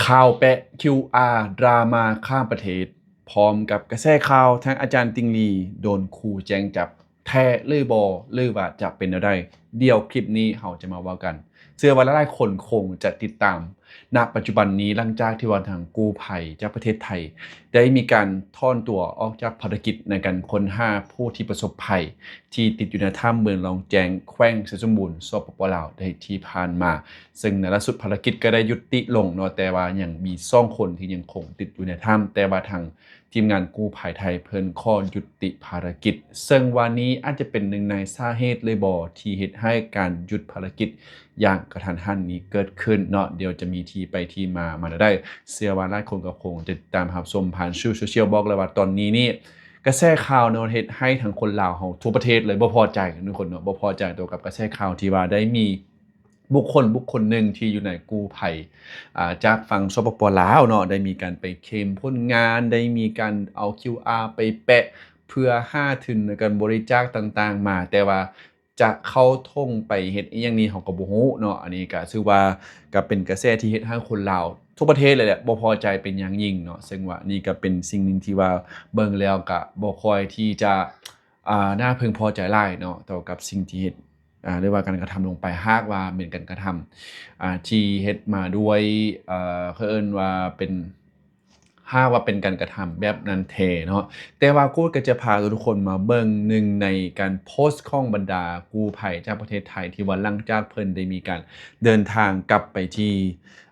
ຂ່າວແປະ ຄິວອາ ດຣາມາຂ້າມປະເທດ ພ້ອມກັບກະແສຂ່າວທາງອາຈານຕິ່ງຫຼີ່ໂດນຂູ່ແຈ້ງຈັບ ແທ້ຫຼືບໍ່ ຫຼືວ່າຈະເປັນແນວໃດ? ດຽວຄລິບນີ້ເຮົາຈະມາເວົ້າກັນ. ເຊື່ອວ່າຫຼາຍໆຄົນຄົງຈະຕິດຕາມ ນະປັດຈຸບັນນີ້ ຫຼັງຈາກທີ່ວ່າທາງກູ້ໄພຈາກປະເທດໄທ ໄດ້ມີການຖອນຕົວອອກຈາກພາລະກິດໃນການຄົ້ນຫາຜູ້ທີ່ປະສົບໄພ ທີ່ຕິດຢູ່ໃນຖ້ຳເມືອງລອງແຈ້ງ ແຂວງໄຊສົມບູນ ສປປ ລາວ ໃນທີ່ຜ່ານມາ, ເຊິ່ງໃນລ່າສຸດພາລະກິດກໍໄດ້ຍຸຕິລົງເນາະ, ແຕ່ວ່າຍັງມີສອງຄົນທີ່ຍັງຄົງຕິດຢູ່ໃນຖ້ຳ, ແຕ່ວ່າທາງທີມງານກູ້ໄພໄທເພິ່ນຂໍຍຸຕິພາລະກິດ, ເຊິ່ງວ່ານີ້ອາດຈະເປັນໜຶ່ງໃນສາເຫດເລີຍບໍ່ ທີ່ເຮັດໃຫ້ການຢຸດພາລະກິດຢ່າງກະທັນຫັນນີ້ເກີດຂຶ້ນເນາະ. ດຽວຈະມີທີ່ໄປທີ່ມາມາແນວໃດ, ເຊື່ອວ່າຫຼາຍຄົນກໍຄົງຈະຕິດຕາມຮັບຊົມຜ່ານສື່ໂຊຊຽວ. ບອກເລີຍວ່າຕອນນີ້ນີ້ ກະແສຂ່າວເນາະ ເຮັດໃຫ້ທັງຄົນລາວເຮົາທົ່ວປະເທດເລີຍບໍ່ພໍໃຈທຸກຄົນເນາະ, ບໍ່ພໍໃຈຕໍ່ກັບກະແສຂ່າວທີ່ວ່າໄດ້ມີບຸກຄົນບຸກຄົນໜຶ່ງທີ່ຢູ່ໃນກູ້ໄພ ອາ ຈາກຝັ່ງ ສປປ ລາວ ເນາະ ໄດ້ມີການໄປເຄມຜົນງານ, ໄດ້ມີການເອົາ ຄິວອາ ໄປແປະເພື່ອຫາທຶນໃນການບໍລິຈາກຕ່າງໆມາ, ແຕ່ວ່າຈະເຂົ້າທົ່ງໄປເຮັດອີ່ຫຍັງນີ້ເຮົາກໍບໍ່ຮູ້ເນາະ. ອັນນີ້ກໍຖືວ່າກໍເປັນກະແສທີ່ເຮັດໃຫ້ຄົນລາວທົ່ວປະເທດເລີຍແຫຼະ ບໍ່ພໍໃຈເປັນຢ່າງຍິ່ງເນາະ, ເຊິ່ງວ່ານີ້ກໍເປັນສິ່ງໜຶ່ງທີ່ວ່າເບິ່ງແລ້ວກໍບໍ່ຄ່ອຍທີ່ຈະ ອາ ໜ້າເພິ່ງພໍໃຈຫຼາຍເນາະ ຕໍ່ກັບສິ່ງທີ່ເຮັດ ອາ ຫຼືວ່າການກະທຳລົງໄປ, ຫາກວ່າແມ່ນການກະທຳ ອາ ທີ່ເຮັດມາດ້ວຍ ເອີ ເຂົາເອີ້ນວ່າເປັນ ຫາກວ່າເປັນການກະທຳແບບນັ້ນແທ້ເນາະ. ແຕ່ວ່າກູດກໍຈະພາທຸກໆຄົນມາເບິ່ງໜຶ່ງໃນການໂພສຂອງບັນດາກູ້ໄພຈາກປະເທດໄທ ທີ່ວ່າຫຼັງຈາກເພິ່ນໄດ້ມີການເດີນທາງກັບໄປທີ່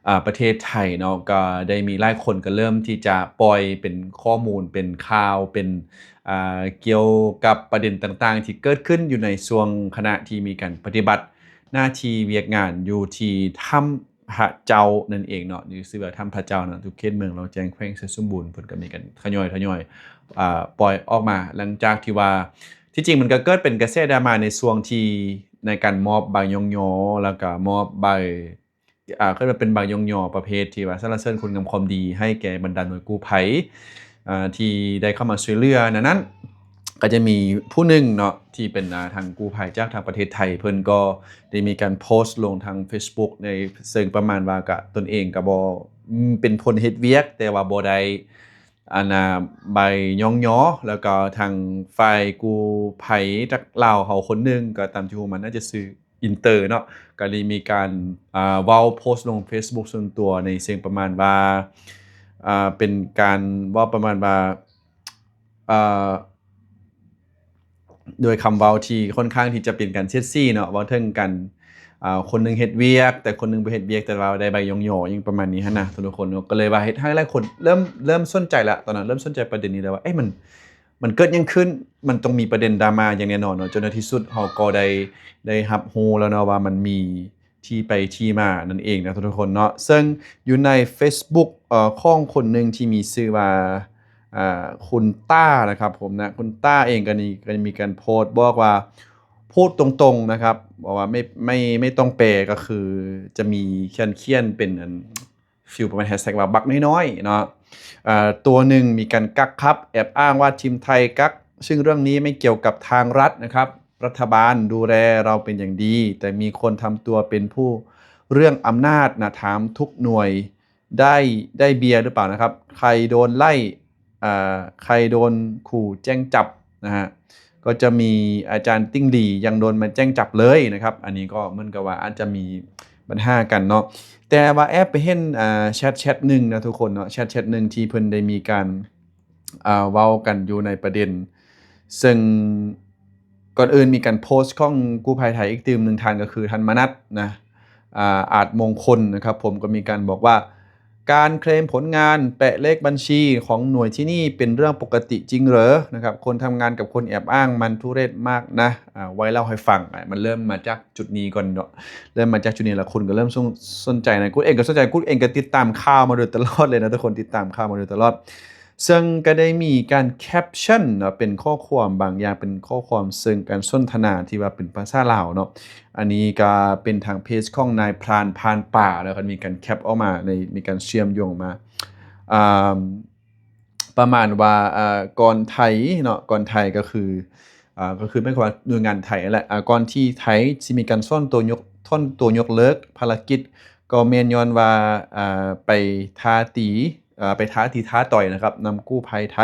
ອາ ປະເທດໄທເນາະ, ກໍໄດ້ມີຫຼາຍຄົນກໍເລີ່ມທີ່ຈະປ່ອຍເປັນຂໍ້ມູນ ເປັນຂ່າວ ເປັນ ອາ ກ່ຽວກັບປະເດັນຕ່າງໆທີ່ເກີດຂຶ້ນຢູ່ໃນຊ່ວງຂະນະທີ່ມີການປະຕິບັດໜ້າທີ່ວຽກງານຢູ່ທີ່ຖ້ຳພະເຈົ້ານັ້ນເອງເນາະ, ຫຼືຊື່ວ່າຖ້ຳພະເຈົ້າເນາະ, ຢູ່ເຂດເມືອງລອງແຈ້ງ ແຂວງໄຊສົມບູນ. ເພິ່ນກໍມີການທະຍອຍໆ ອາ ປ່ອຍອອກມາ ຫຼັງຈາກທີ່ວ່າ ທີ່ຈິງມັນກໍເກີດເປັນກະແສດຣາມາໃນຊ່ວງທີ່ ໃນການມອບໃບຍ້ອງຍໍ ແລ້ວກໍມອບໃບ ອ່າ ເອີ້ນວ່າເປັນໃບຍ້ອງຍໍປະເພດທີ່ວ່າສັນລະເສີນຄຸນງາມຄວາມດີໃຫ້ແກ່ບັນດາໜ່ວຍກູ້ໄພ ອ່າ ທີ່ໄດ້ເຂົ້າມາຊ່ວຍເຫຼືອ. ໃນນັ້ນກໍຈະມີຜູ້ໜຶ່ງເນາະ ທີ່ເປັນ ອ່າ ທາງກູ້ໄພຈາກທາງປະເທດໄທ ເພິ່ນກໍໄດ້ມີການໂພສລົງທາງເຟສບຸກ ໃນເຊີງປະມານວ່າ ກະຕົນເອງກໍບໍ່ ເປັນຄົນເຮັດວຽກ ແຕ່ວ່າບໍ່ໄດ້ ອັນນ່າ ໃບຍ້ອງຍໍ ແລ້ວກໍທາງຝ່າຍກູ້ໄພຈາກລາວເຮົາຄົນໜຶ່ງ ກໍຕາມທີ່ຮູ້ມາ ໜ້າຈະຊື່ ອິນເຕີເນາະ ກໍໄດ້ມີການ ອ່າ ເວົ້າໂພສລົງເຟສບຸກສ່ວນຕົວ ໃນເຊີງປະມານວ່າ ອ່າ ເປັນການເວົ້າປະມານວ່າ ອ່າ ໂດຍຄຳເວົ້າທີ່ຂ້ອນຂ້າງທີ່ຈະເປັນການສຽດສີເນາະ ເວົ້າເຖິງການ ອ່າ ຄົນໜຶ່ງເຮັດວຽກ ແຕ່ຄົນໜຶ່ງບໍ່ເຮັດວຽກ ແຕ່ວ່າໄດ້ໃບຍ້ອງຍໍ ຫຍັງປະມານນີ້ຫັ້ນນະ ທຸກໆຄົນເນາະ. ກໍເລີຍວ່າເຮັດໃຫ້ຫຼາຍຄົນເລີ່ມ ເລີ່ມສົນໃຈລະ ຕອນນັ້ນເລີ່ມສົນໃຈປະເດັນນີ້ແລ້ວວ່າ ເອີ ມັນ ມັນເກີດຫຍັງຂຶ້ນ? ມັນຕ້ອງມີປະເດັນດຣາມາຢ່າງແນ່ນອນເນາະ. ຈົນໃນທີ່ສຸດເຮົາກໍໄດ້ ໄດ້ຮັບຮູ້ແລ້ວເນາະວ່າມັນມີທີ່ໄປທີ່ມານັ້ນເອງນະທຸກໆຄົນເນາະ. ເຊິ່ງຢູ່ໃນເຟສບຸກ ເອີ ຂອງຄົນໜຶ່ງທີ່ມີຊື່ວ່າ ອ່າ ຄຸນຕ້ານະຄັບຜົມນະ, ຄຸນຕ້າເອງກໍນີ້ ກໍມີການໂພສບອກວ່າ ພູດຕົງໆນະຄັບ ບອກວ່າ ໄມ່ ໄມ່ ໄມ່ຕ້ອງແປ ກໍຄືຈະມີການຂຽນເປັນອັນ ຟີລປະມານແຮັດແທັກວ່າບັກນ້ອຍໆເນາະ ເອີ ຕົວໜຶ່ງມີການກັກຄັບ ແອບອ້າງວ່າທີມໄທກັກ ຊຶ່ງເລື່ອງນີ້ໄມ່ກ່ຽວກັບທາງລັດນະຄັບ ລັດຖະບານດູແລເຮົາເປັນຢ່າງດີ ແຕ່ມີຄົນທຳຕົວເປັນຜູ້ເລື່ອງອຳນາດນະ ຖາມທຸກໜ່ວຍ ໄດ້ ໄດ້ເບຍຫຼືເປົ່ານະຄັບ ໃຜໂດນໄລ່ ອ່າ ໃຜໂດນຂູ່ແຈ້ງຈັບນະຮະ ກໍຈະມີອາຈານຕິ່ງຫຼີ່ຍັງໂດນມາແຈ້ງຈັບເລີຍນະຄັບ. ອັນນີ້ກໍເໝືອນກັບວ່າອາດຈະມີບັນຫາກັນເນາະ ແຕ່ວ່າແອບໄປເຫັນ ອ່າ ແຊັດ ແຊັດໜຶ່ງນະທຸກຄົນເນາະ ແຊັດ ແຊັດໜຶ່ງທີ່ເພິ່ນໄດ້ມີການ ອ່າ ເວົ້າກັນຢູ່ໃນປະເດັນ ເຊິ່ງ ກ່ອນອື່ນມີການໂພສຂອງກູ້ໄພໄທອີກຕື່ມໜຶ່ງທ່ານ ກໍຄືທ່ານມະນັດນະ ອາ ອາດມົງຄົນນະຄັບຜົມ ກໍມີການບອກວ່າ ການເຄລມຜົນງານ ແປະເລກບັນຊີຂອງໜ່ວຍທີ່ນີ້ເປັນເລື່ອງປົກກະຕິຈິງເຫຼືອນະຄັບ ຄົນທຳງານກັບຄົນແອບອ້າງມັນທຸເຣດມາກນະ. ອາ ໄວ້ເລົ່າໃຫ້ຟັງ ອາ ມັນເລີ່ມມາຈາກຈຸດນີ້ກ່ອນເນາະ ເລີ່ມມາຈາກຈຸດນີ້ລະ ຄົນກໍເລີ່ມສົນ ສົນໃຈນະ ກູດເອງກໍສົນໃຈ ກູດເອງກໍຕິດຕາມຂ່າວມາໂດຍຕະຫຼອດເລີຍນະ ທຸກຄົນຕິດຕາມຂ່າວມາໂດຍຕະຫຼອດ. ເຊິ່ງກໍໄດ້ມີການແຄັບຊັນເນາະ ເປັນຂໍ້ຄວາມບາງຢ່າງ ເປັນຂໍ້ຄວາມເຊີງການສົນທະນາທີ່ວ່າເປັນພາສາລາວເນາະ ອັນນີ້ກໍເປັນທາງເພຈຂອງນາຍພຣານ ພຣານປ່າ ແລ້ວກໍມີການແຄັບອອກມາ ໃນ ມີການເຊື່ອມໂຍງມາ ອ່າ ປະມານວ່າ ເອີ ກ່ອນໄທເນາະ ກ່ອນໄທກໍຄື ອ່າ ກໍຄືໝາຍຄວາມວ່າໜ່ວຍງານໄທຫັ້ນແຫຼະ ອ່າ ກ່ອນທີ່ໄທຊິມີການຖອນຕົວຍົກ ຖອນຕົວຍົກເລີກພາລະກິດ ກໍແມ່ນຍ້ອນວ່າ ອ່າ ໄປທ້າຕີ ອ່າ ໄປທ້າຕີທ້າຕ່ອຍນະຄັບ ນຳກູ້ໄພໄທ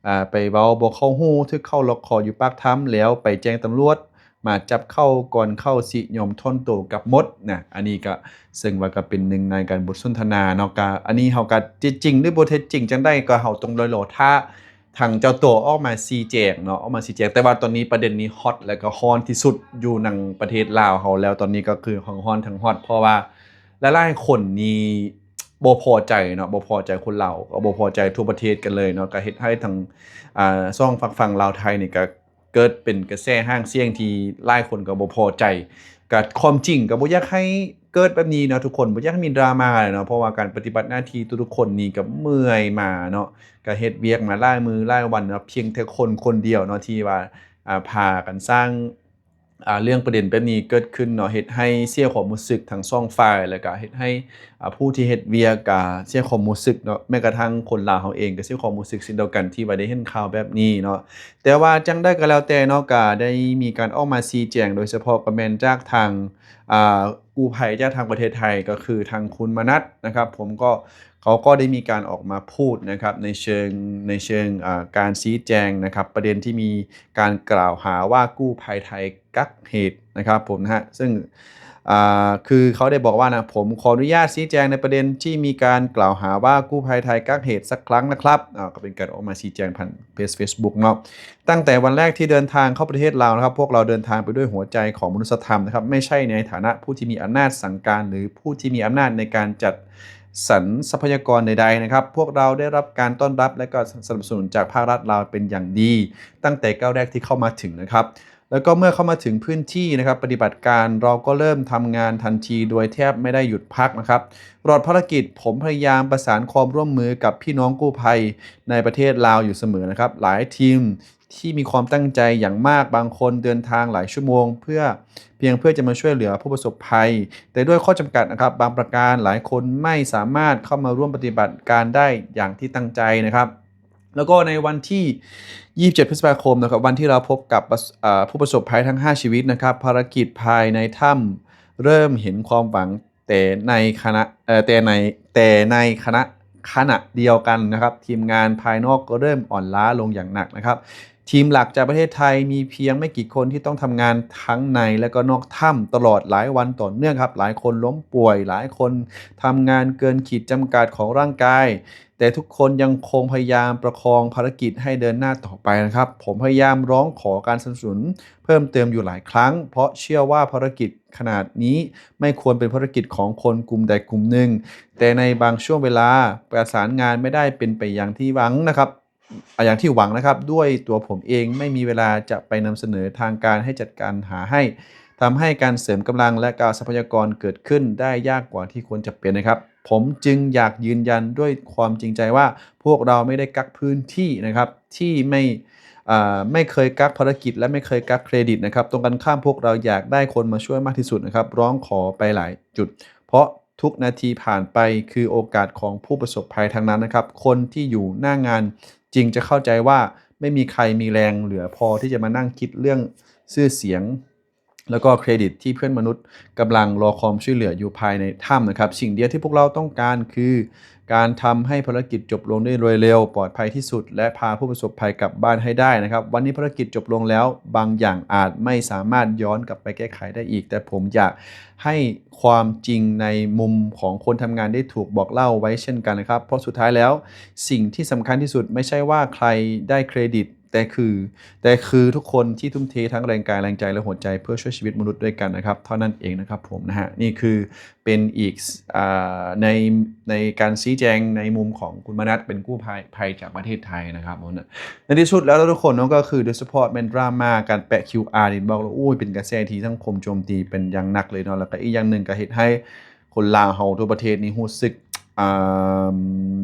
ອ່າ ໄປເວົ້າບໍ່ເຂົ້າຫູ ຖືກເຂົາລັອກຄໍຢູ່ປາກຖ້ຳ ແລ້ວໄປແຈ້ງຕຳຫຼວດມາຈັບເຂົາ ກ່ອນເຂົາຊິຍອມຖອນໂຕກັບໝົດນະ. ອັນນີ້ກະ ເຊິ່ງວ່າກະເປັນໜຶ່ງໃນການບົດສົນທະນາເນາະ ກະ ອັນນີ້ເຮົາກະເທັດຈິງ ຫຼືບໍ່ເທັດຈິງຈັ່ງໃດ ກໍເຮົາຕ້ອງລໍ ລໍຖ້າ ທາງເຈົ້າຕົວອອກມາຊີ້ແຈງເນາະ ອອກມາຊີ້ແຈງ. ແຕ່ວ່າຕອນນີ້ປະເດັນນີ້ຮອດ ແລະກໍຮ້ອນທີ່ສຸດຢູ່ໃນປະເທດລາວເຮົາແລ້ວ ຕອນນີ້ກໍຄືທັງຮ້ອນທັງຮອດ ເພາະວ່າຫຼາຍໆຄົນນີ້ບໍ່ພໍໃຈເນາະ ບໍ່ພໍໃຈ ຄົນລາວກໍບໍ່ພໍໃຈ ທົ່ວປະເທດກັນເລີຍເນາະ ກໍເຮັດໃຫ້ທາງ ອ່າ ສອງຟາກຝັ່ງລາວໄທນີ້ກໍເກີດເປັນກະແສຫາງສຽງທີ່ຫຼາຍຄົນກໍບໍ່ພໍໃຈ. ກະຄວາມຈິງກໍບໍ່ຢາກໃຫ້ເກີດແບບນີ້ເນາະ ທຸກຄົນ ບໍ່ຢາກໃຫ້ມີດຣາມາເນາະ ເພາະວ່າການປະຕິບັດໜ້າທີ່ທຸກໆຄົນນີ້ກໍເມື່ອຍມາເນາະ ກໍເຮັດວຽກມາຫຼາຍມື້ຫຼາຍວັນເນາະ ພຽງແຕ່ຄົນຄົນດຽວເນາະ ທີ່ວ່າ ອ່າ ພາກັນສ້າງ ອ່າ ເລື່ອງປະເດັນແບບນີ້ເກີດຂຶ້ນເນາະ ເຮັດໃຫ້ເສຍຄວາມຮູ້ສຶກທັງສອງຝ່າຍ ແລ້ວກະເຮັດໃຫ້ ອ່າ ຜູ້ທີ່ເຮັດວຽກກະເສຍຄວາມຮູ້ສຶກເນາະ ແມ້ກະທັ້ງຄົນລາວເຮົາເອງກະເສຍຄວາມຮູ້ສຶກເຊັ່ນດຽວກັນ ທີ່ວ່າໄດ້ເຫັນຂ່າວແບບນີ້ເນາະ. ແຕ່ວ່າຈັ່ງໃດກໍແລ້ວແຕ່ເນາະ ກະໄດ້ມີການອອກມາຊີ້ແຈງ ໂດຍສະເພາະກໍແມ່ນຈາກທາງ ອ່າ ກູ້ໄພຈາກທາງປະເທດໄທ ກໍຄືທາງຄຸນມະນັດນະຄັບ ຜົມກໍ ເຂົາກໍໄດ້ມີການອອກມາພູດນະຄັບ ໃນເຊີງ ໃນເຊີງ ອ່າ ການຊີ້ແຈງນະຄັບ ປະເດັນທີ່ມີການກ່າວຫາວ່າກູ້ໄພໄທກັກເຫດນະຄັບຜົມນະຮະ ເຊິ່ງ ອ່າ ຄືເຂົາໄດ້ບອກວ່ານະ ຜົມຂໍອະນຸຍາດຊີ້ແຈງໃນປະເດັນທີ່ມີການກ່າວຫາວ່າກູ້ໄພໄທກັກເຫດສັກຄັ້ງນະຄັບ. ອ່າ ກໍເປັນການອອກມາຊີ້ແຈງຜ່ານເພຈເຟສບຸກເນາະ. ຕັ້ງแต่วันแรกที่เดินทางเข้าประเทศลาวนะครับ พวกเราเดินทางไปด้วยหัวใจของมนุษยธรรมนะครับ ไม่ใช่ในฐานะผู้ที่มีอำนาจสั่งการ หรือผู้ที่มีอำนาจในการจัดสรรทรัพยากรใดๆนะครับ พวกเราได้รับการต้อนรับและก็สนับสนุนจากภาครัฐลาวเป็นอย่างดี ตั้งแต่ก้าวแรกที่เข้ามาถึงนะครับ แล้วก็เมื่อเข้ามาถึงพื้นที่นะครับ ปฏิบัติการ เราก็เริ่มทำงานทันทีโดยแทบไม่ได้หยุดพักนะครับ ตลอดภารกิจผมพยายามประสานความร่วมมือกับพี่น้องกู้ภัยในประเทศลาวอยู่เสมอนะครับ หลายทีมที่มีความตั้งใจอย่างมาก บางคนเดินทางหลายชั่วโมงเพื่อ เพียงเพื่อจะมาช่วยเหลือผู้ประสบภัย แต่ด้วยข้อจำกัดนะครับ บางประการ หลายคนไม่สามารถเข้ามาร่วมปฏิบัติการได้อย่างที่ตั้งใจนะครับ แล้วก็ในวันที่ยี่สิบเจ็ดพฤษภาคมนะครับ วันที่เราพบกับประส- เอ่อ ผู้ประสบภัยทั้งห้าชีวิตนะครับ ภารกิจภายในถ้ำเริ่มเห็นความหวัง แต่ในขณะ เอ่อ แต่ใน แต่ในขณะ ขณะเดียวกันนะครับ ทีมงานภายนอกก็เริ่มอ่อนล้าลงอย่างหนักนะครับ ทีมหลักจากประเทศไทยมีเพียงไม่กี่คนที่ต้องทำงานทั้งในและก็นอกถ้ำตลอดหลายวันต่อเนื่องครับ หลายคนล้มป่วย หลายคนทำงานเกินขีดจำกัดของร่างกาย แต่ทุกคนยังคงพยายามประคองภารกิจให้เดินหน้าต่อไปนะครับ ผมพยายามร้องขอการสนับสนุนเพิ่มเติมอยู่หลายครั้ง เพราะเชื่อว่าภารกิจขนาดนี้ไม่ควรเป็นภารกิจของคนกลุ่มใดกลุ่มหนึ่ง แต่ในบางช่วงเวลาประสานงานไม่ได้เป็นไปอย่างที่หวังนะครับ อ่ะ อย่างที่หวังนะครับ ด้วยตัวผมเองไม่มีเวลาจะไปนำเสนอทางการให้จัดการหาให้ ทำให้การเสริมกำลังและก็ทรัพยากรเกิดขึ้นได้ยากกว่าที่ควรจะเป็นนะครับ ผมจึงอยากยืนยันด้วยความจริงใจว่า พวกเราไม่ได้กั๊กพื้นที่นะครับ ที่ไม่ เอ่อ ไม่เคยกั๊กภารกิจ และไม่เคยกั๊กเครดิตนะครับ ตรงกันข้าม พวกเราอยากได้คนมาช่วยมากที่สุดนะครับ ร้องขอไปหลายจุด เพราะทุกนาทีผ่านไปคือโอกาสของผู้ประสบภัยทั้งนั้นนะครับ คนที่อยู่หน้างานจริงจะเข้าใจว่าไม่มีใครมีแรงเหลือพอที่จะมานั่งคิดเรื่องชื่อเสียง แล้วก็เครดิตที่เพื่อนมนุษย์กำลังรอความช่วยเหลืออยู่ภายในถ้ำนะครับ สิ่งเดียวที่พวกเราต้องการคือการทำให้ภารกิจจบลงได้โดยเร็ว ปลอดภัยที่สุด และพาผู้ประสบภัยกลับบ้านให้ได้นะครับ วันนี้ภารกิจจบลงแล้ว บางอย่างอาจไม่สามารถย้อนกลับไปแก้ไขได้อีก แต่ผมอยากให้ความจริงในมุมของคนทำงานได้ถูกบอกเล่าไว้เช่นกันนะครับ เพราะสุดท้ายแล้ว สิ่งที่สำคัญที่สุดไม่ใช่ว่าใครได้เครดิต แต่คือ แต่คือทุกคนที่ทุ่มเททั้งแรงกายแรงใจและหัวใจเพื่อช่วยชีวิตมนุษย์ด้วยกันนะครับ เท่านั้นเองนะครับผมนะฮะ นี่คือเป็นอีก อ่า ใน ในการชี้แจงในมุมของคุณมนัส เป็นกู้ภัย ภัยจากประเทศไทยนะครับผมนะ ในที่สุดแล้วทุกคนเนาะ ก็คือโดยเฉพาะแม่นดราม่าการแปะ QR นี่บอกเลย โอ้ย เป็นกระแสที่สังคมโจมตีเป็นอย่างหนักเลยเนาะ แล้วก็อีกอย่างหนึ่งก็เฮ็ดให้ ຄົນລາວເຮົາທົ່ວປະເທດນີ້ຮູ້ສຶກ ອ່າ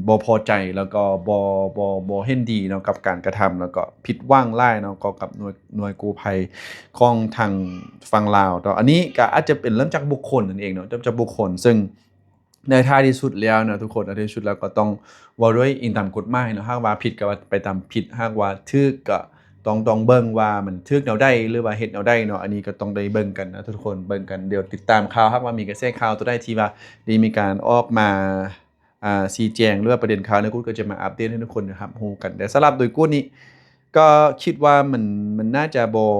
ບໍ່ພໍໃຈ ແລ້ວກໍບໍ່ ບໍ່ ບໍ່ເຫັນດີເນາະກັບການກະທຳ ແລ້ວກໍຜິດຫວັງຫຼາຍເນາະ ກໍກັບໜ່ວຍ ໜ່ວຍກູ້ໄພຂອງທາງຝັ່ງລາວເນາະ. ອັນນີ້ກໍອາດຈະເປັນເລີ່ມຈາກບຸກຄົນນັ້ນເອງເນາະ ເລີ່ມຈາກບຸກຄົນ ເຊິ່ງໃນທ້າຍທີ່ສຸດແລ້ວເນາະທຸກຄົນ ໃນທີ່ສຸດແລ້ວກໍຕ້ອງເວົ້າດ້ວຍອີງຕາມກົດໝາຍເນາະ ຫາກວ່າຜິດກໍວ່າໄປຕາມຜິດ ຫາກວ່າຖືກກໍ ຕ້ອງ ຕ້ອງເບິ່ງວ່າມັນຖືກແນວໃດ ຫຼືວ່າເຮັດແນວໃດເນາະ. ອັນນີ້ກໍຕ້ອງໄດ້ເບິ່ງກັນນະທຸກຄົນ ເບິ່ງກັນ. ດຽວຕິດຕາມຂ່າວ ຫາກວ່າມີກະແສຂ່າວຕົວໃດທີ່ວ່າໄດ້ມີການອອກມາ ອ່າ ຊີ້ແຈງ ຫຼືວ່າປະເດັນຂ່າວໃນກູດ ກໍຈະມາອັບເດດໃຫ້ທຸກຄົນໄດ້ຮັບຮູ້ກັນ. ແຕ່ສຳລັບໂດຍກູດນີ້ ກໍຄິດວ່າມັນ ມັນໜ້າຈະບໍ່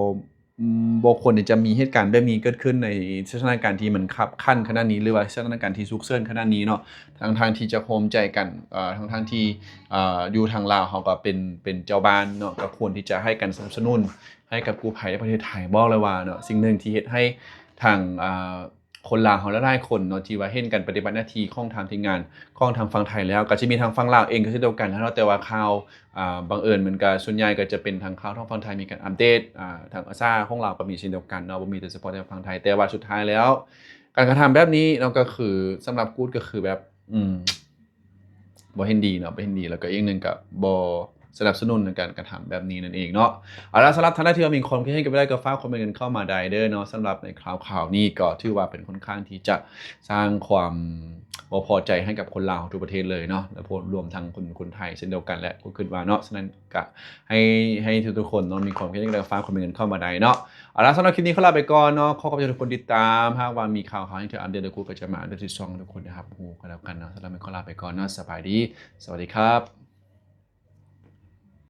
ອືມ ບໍ່ຄວນທີ່ຈະມີເຫດການແບບນີ້ເກີດຂຶ້ນໃນສະຖານະການທີ່ມັນຄັບຂັນຂະໜາດນີ້ ຫຼືວ່າສະຖານະການທີ່ສຸກເສີນຂະໜາດນີ້ເນາະ. ທັງໆທີ່ຈະໂຮມໃຈກັນ ເອີ ທັງໆທີ່ ເອີ ຢູ່ທາງລາວເຮົາກໍເປັນ ເປັນເຈົ້າບ້ານເນາະ ກໍຄວນທີ່ຈະໃຫ້ການສະໜັບສະໜູນໃຫ້ກັບກູ້ໄພໃນປະເທດໄທ. ບອກເລີຍວ່າເນາະ ສິ່ງໜຶ່ງທີ່ເຮັດໃຫ້ທາງ ອ່າ ຄົນລາວເຮົາຫຼາຍໆຄົນເນາະ ທີ່ວ່າເຫັນການປະຕິບັດໜ້າທີ່ຂອງທາງທີມງານຂອງທາງຝັ່ງໄທແລ້ວ ກໍຈະມີທາງຝັ່ງລາວເອງກໍເຊັ່ນດຽວກັນເນາະ. ແຕ່ວ່າຂ່າວ ອ່າ ບັງເອີນມັນກໍສ່ວນໃຫຍ່ກໍຈະເປັນທາງຂ່າວທາງຝັ່ງໄທມີການອັບເດດ ອ່າ ທາງອາຊາຂອງລາວກໍມີເຊັ່ນດຽວກັນເນາະ ບໍ່ມີແຕ່ສະເພາະແຕ່ຝັ່ງໄທ. ແຕ່ວ່າສຸດທ້າຍແລ້ວ ການກະທຳແບບນີ້ເນາະ ກໍຄືສຳລັບກູດກໍຄືແບບ ອືມ ບໍ່ເຫັນດີເນາະ ບໍ່ເຫັນດີ ແລ້ວກໍອີກໜຶ່ງກໍບໍ່ສະໜັບສະໜູນໃນການກະທຳແບບນີ້ນັ້ນເອງເນາະ. ເອົາລະ ສຳລັບທ່ານໃດທີ່ວ່າມີຄວາມຄິດເຫັນກັບແນວໃດກໍຝາກຄອມເມັນກັນເຂົ້າມາໄດ້ເດີເນາະ. ສຳລັບໃນຂ່າວໆນີ້ກໍຖືວ່າເປັນຄ່ອນຂ້າງທີ່ຈະສ້າງຄວາມບໍ່ພໍໃຈໃຫ້ກັບຄົນລາວທຸກປະເທດເລີຍເນາະ ແລະ ລວມທັງຄົນ ຄົນໄທເຊັ່ນດຽວກັນແຫຼະ ກໍຄິດວ່າເນາະ. ສະນັ້ນ ກະໃຫ້ ໃຫ້ທຸກໆຄົນເນາະ ມີຄວາມຄິດເຫັນຈັ່ງໃດ ຝາກຄອມເມັນກັນເຂົ້າມາໄດ້ເນາະ. ເອົາລະ ສຳລັບຄລິບນີ້ຂໍລາໄປກ່ອນເນາະ. ຂໍຂອບໃຈທຸກຄົນທີ່ຕິດຕາມ. ຫາກວ່າມີຂ່າວໆຫຍັງທີ່ອັບເດດ ດຽວກູດກໍຈະມາອັບເດດໃຫ້ທຸກຄົນໄດ້ຮັບຮູ້ກັນແລ້ວກັນເນາະ. ສຳລັບມື້ນີ້ຂໍລາໄປກ່ອນເນາະ. ສະບາຍດີ. ສະຫວັດດີຄັບ.